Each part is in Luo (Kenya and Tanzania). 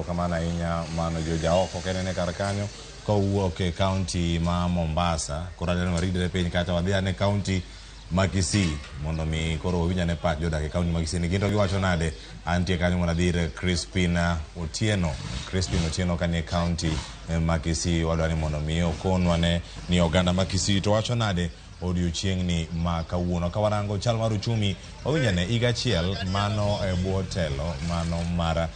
Erokamano ahinya mano jo jaoko kenene kar kanyo kowuok e kaunti ma Mombasa. Koro aneno waridre piny kacha wadhi ane kaunti ma Kisii mondo mi koro wawinj ane pach jodak e kaunti ma Kisii ni gin to giwacho nade. Antie kanyo mondo adhi ir Crispin Otieno. Crispin Otieno kanie kaunti ma Kisii wadwa ni mondo mi okonwa ne ni oganda ma Kisii to wacho nade odiochieng'ni ma kawuono. Ka warango chal mar uchumi, wawinjo ane higa achiel mano e bwo telo mano mar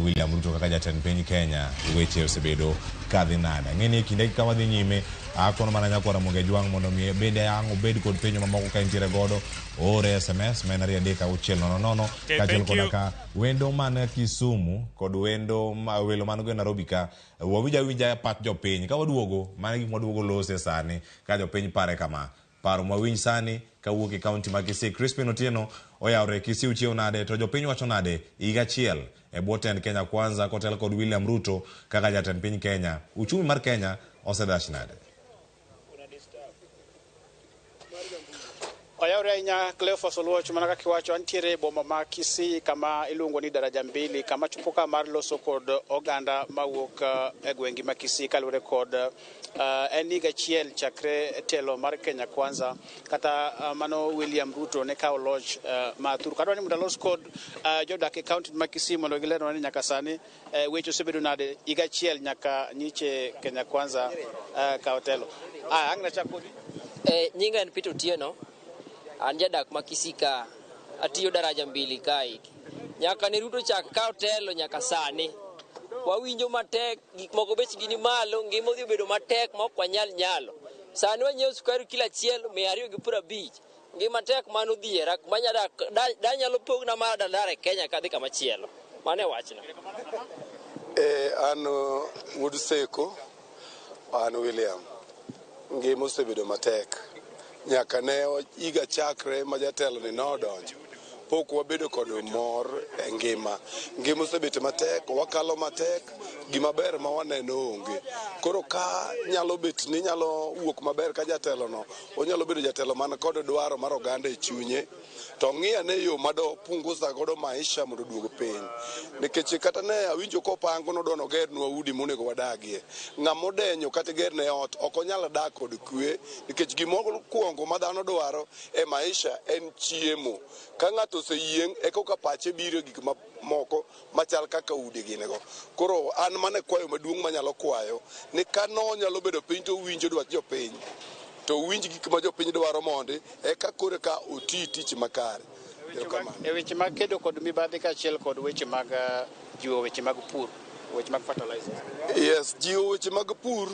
William Ruto kaka jatend piny Kenya, weche osebedo kadhi nade. Ang'e ni e kinde ka wadhi nyime, akono mana nyakwara Ramogi Ajwang' mondo mi bende ang' obed kod penjo mamoko ka entiere godo, oore SMS ma en 23600 kaachiel koda ka wendo man Kisumu kod wendo welo man go Nairobi ka wawinj awinja pach jopiny ka waduogo mano e gik mwaduogo lose sani ka jopiny pare kama paro mwawinj sani kawuok e kaunti ma Kisii. Crispin Otieno oyawre Kisii uchiew nade to jopiny wacho nade higa achiel e bwo tend Kenya Kwanza kotel kod William Ruto kaka jatend piny Kenya. Uchumi mar Kenya osedhach nade? Oyawre ahinya Cleophas Oluoch, mana kaka iwacho, antiere e boma ma Kisii kama iluongo ni Daraja Mbili, kama chopo ka mar loso kod oganda mawuok e gwenge ma Kisii kaluwore kod en higa achiel chakre telo mar Kenya Kwanza kata mano William Ruto ne kawo loch ma thur. Kadwa ni mondo alos kod jodak e kaunti ma Kisii mondo gilernwa ni nyaka sani weche osebedo nade higa achiel nyaka nyiche Kenya Kwanza kawo telo. Ang' nachak kodi. Nyinga en Peter Otieno, an jadak ma Kisii ka, atiyo Daraja Mbili kae. Nyaka ne Ruto chak kawo telo nyaka sani, wawinjo matek, gik moko bechgi ni malo, ngima odhi obedo matek ma ok wanyal nyalo. Sani wanyiewo sukari kilo achiel 250. Ngima tek mano odhiera, danyalo pogna mar Dandara e Kenya kadhi kama chielo. Mano e wachna. An wuod Seko, an William. Ngima osebedo matek. Nyaka ne higa chakre ma jatelo ni nodonjo, pok wabedo kod mor e ngima. Ngima osebet matek, wakalo matek, gima ber ma waneno onge. Koro ka nyalo bet ni nyalo wuok maber ka jatelo no, onyalo bedo jatelo man kod dwaro mar oganda e chunye, to ng'i ane yo mado punguza godo maisha mondo oduog piny. Nikech kata ne awinjo kopango nodwa nogernwa udi monego wadagie. Ng'ama odenyo kata igerne ot ok onyal dak kod kwe, nikech gimokwongo ma dhano dwaro e maisha en chiemo. Ka ng'ato oseyieng' eka ka pache biro e gik moko machal kaka udi gin go. Koro an mano e kwayo maduong' manyalo kwayo ni ka nonyalo bedo piny to owinjo dwach jopiny, to owinj gik ma jopiny dwaro mondi eka koro ka oti tich makare. E weche mag kedo kod mibadhi kaachiel kod weche mag jiwo weche mag pur, weche mag fertilizer. Yes, jiwo weche mag pur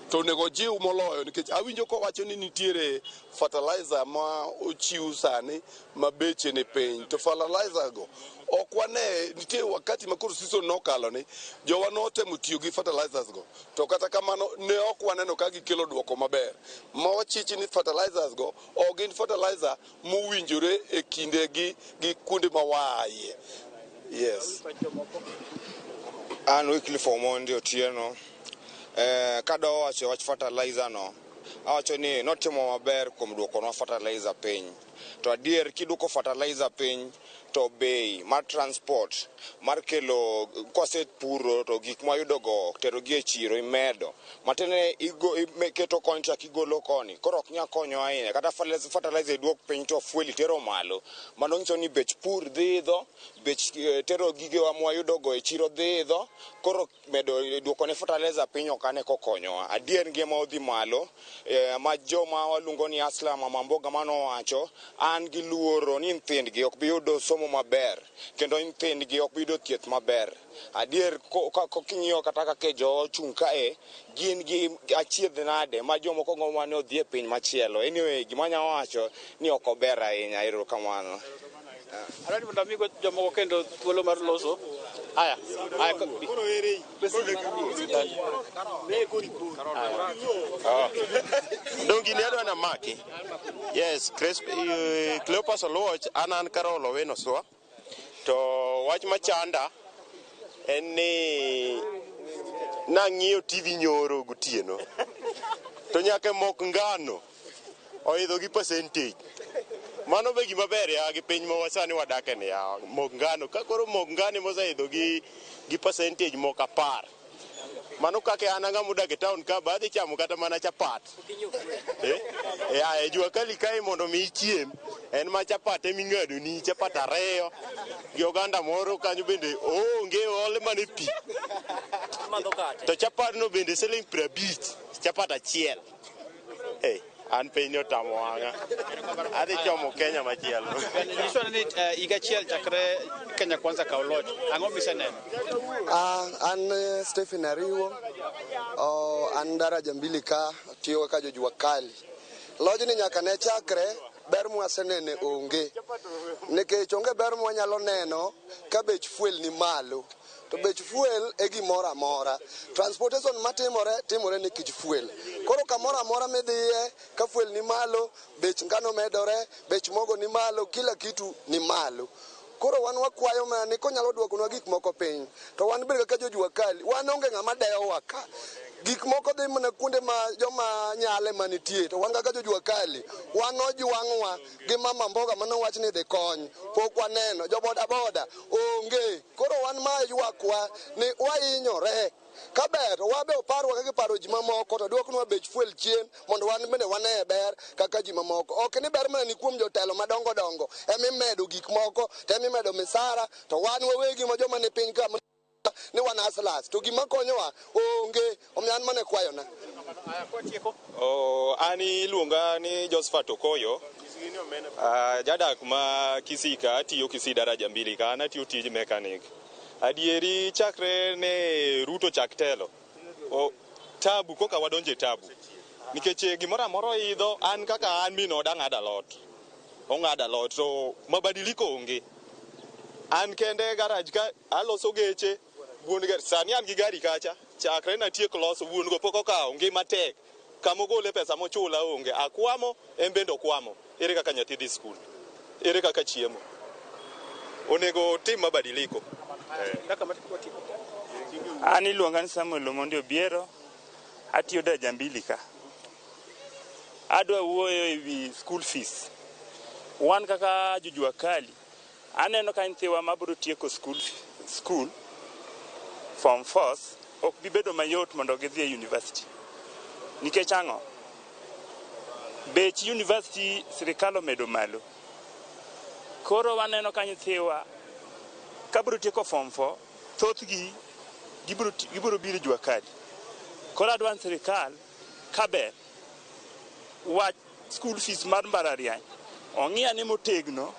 to onego jiw moloyo, nikech awinjo kowacho ni nitiere fertilizer ma ochiw sani ma beche ni piny, to fertilizer go ok wane. Nitie wakati ma koro season nokalo ni jowa notemo tiyo gi fertilizers go, to kata kamano ne ok waneno ka gikelo duoko maber. Ma wachich ni fertilizers go ok gin fertilizer mowinjore e kinde gi gi kuonde ma waaye. Yes. An Wycliffe Omondi Otieno. Kadwa wacho wach fertilizer no, awacho ni notimo maber kuom duokonwa fertilizer piny. To adier kiduoko fertilizer piny to bei mar transport mar kelo kwasepuro to gik mwayudo go tero gi e chiro imedo. Matiende iketo contract igolo koni, koro ok nyal konyo ahinya. Kata fertilizer iduok piny to fuel itero malo. Mano nyiso ni bech pur dhi idho, bech tero gigewa mwayudo go e chiro dhi idho, koro medo duoko ne fertilizer piny ok ane kokonyowa. Adier ngima odhi malo, ma joma waluongo ni hustler, mama mboga manowacho, an gi luoro ni nyithindgi ok bi yudo somo maber, kendo nyithindgi ok bi yudo thieth maber. Adier king'iyo kata kaka jowa ochung' kae, gin gi achiedh nade ma jomoko go mane odhi e piny machielo. Anyway, gima anyalo wacho ni ok ober ahinya. Erokamano. Adwa ni mondo amigo jomoko kendo thuolo mar loso. Aya, aya, Dong gini adwa namaki. Yes, Cleopas Oluoch, an Carol Owino Swa. To wach machanda en ni nang'iyo TV nyoro gotieno. To nyaka mok ngano oidho gi percentage. Mano be gima ber ya gi piny ma sani wadake ni ya mok ngano ka koro mok ngano moseidho gi percentage moko 10. Mano kaka an ang'ama odak e town ka ba adhi chamo kata mana chapat. E jua kali kae mondo mi ichiem en ma chapat eming'ado ni chapat 2 gi oganda moro kanyo bende onge ole mana pi. To chapat no bende siling 50 chapat achiel. An piny otamo wang'a. Adhi chomo Kenya machielo. Nyiso ni higa achiel chakre Kenya Kwanza kaw loch. Ang'o miseneno? An Stephen Ariwo. An daraja mbili ka tiyo kaka jojua kali. Lojni nyaka ne chakre ber mwasenene onge. Nikech onge ber mwanyalo neno ka bech fuel ni malo. To bech fuel e gimoro amora. Transportation matimore timore nikech fuel. Koro kamoro amora midhiye ka fuel ni malo, bech ngano medore, bech mogo ni malo, kila kitu ni malo. Koro wan wakwayo mana ni konyalo duokonwa gik moko piny, to wan bende kaka jojua kali, wan onge ng'ama dewowa ka. Gik moko dhi mana kuonde ma joma nyale manitie, to wan kaka jojua kali, wan ojwang'wa gi mama mboga manowach ni dhi kony, pok waneno, jo boda boda onge. Koro wan ma ywakwa ni wahinyore. Kaber to wabe oparwa kaka iparo ji mamoko to duoknwa bech fuel chien mondo wan bende wane ber kaka ji mamoko. Ok ni ber mana ni kuom jotelo madongo dongo emimedo gik moko to emimedo misara to wan wawegi ma joma ni piny ka ni wan hustlers to gima konyowa onge. Omiyo an mana kwayona. An iluonga ni Josephat Okoyo. Jadak ma Kisii ka, atiyo Kisii daraja mbili ka, an atiyo tij mechanic. Adieri chakre ne Ruto chak telo, tabu koka wadonje tabu. Nikech gimoro amora idho, an kaka an min oda ng'ado alot. Ong'ado alot, to mabadiliko onge. An kende garage ka aloso geche, wuon gari, sani an gi gari kacha, chakre natiek loso wuon go pok okawo, ngima tek. Kamogole pesa mochula onge, akwamo, en bende okwamo. Ere kaka nyathi dhi skul? Ere kaka chiemo? Onego tim mabadiliko. An iluonga ni Samuel Omondi Obiero, atiyo daraja mbili ka. Adwa wuoyo ewi school fees. Wan kaka jojua kali, aneno ka nyithiwa mabiro tieko school form 4 ok bi bedo mayot mondo gidhi e university. Nikech ang'o? Bech university sirikal omedo malo. Koro waneno ka nyithiwa kabiro tieko form 4, thothgi gibiro biro jua kali. Koro adwa ni sirikal kaber wach school fees mar mbalariany ong'i ane motegno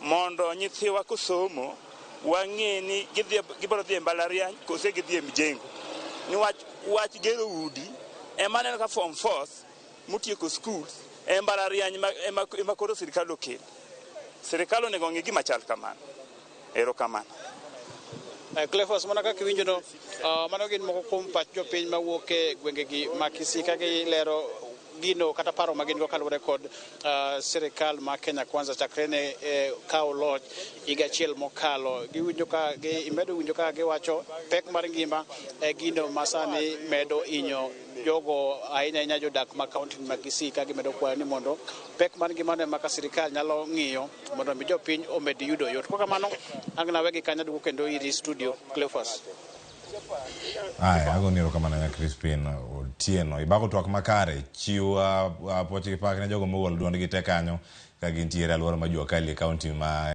mondo nyithiwa kosomo wang'e ni gibiro dhi e mbalariany kose gidhi e mjengo. Niwach wach gero udi ema aneno ka form 4 motieko schools e mbalariany ema koro sirikal okelo. Sirikal onego ong'i gima chal kamano. Erokamano. Cleophas, mana kaka iwinjono, mano gin moko kuom pach jopiny mawuok e gwengegi ma Kisii ka gilero gino kata paro ma gin go kaluwore kod sirikal ma Kenya Kwanza chakre ne kawo loch higa achiel mokalo. Giwinjo ka imedo winjo ka giwacho pek mar ngima e gino ma sani medo hinyo jogo ahinya ahinya jodak ma kaunti ma Kisii ka gimedo kwayo ni mondo pek mar ngima no ema ka sirikal nyalo ng'iyo mondo mi jopiny omed yudo yot. Kok kamano, ang' nawegi kanyo duogo kendo iri studio Cleophas. Aya, agoni erokamano nya Crispin Otieno. Ibago twak makare, chiw puoch gi pak ne jogo mogolo duondgi te kanyo ka gintiere alwora ma jua kali e kaunti ma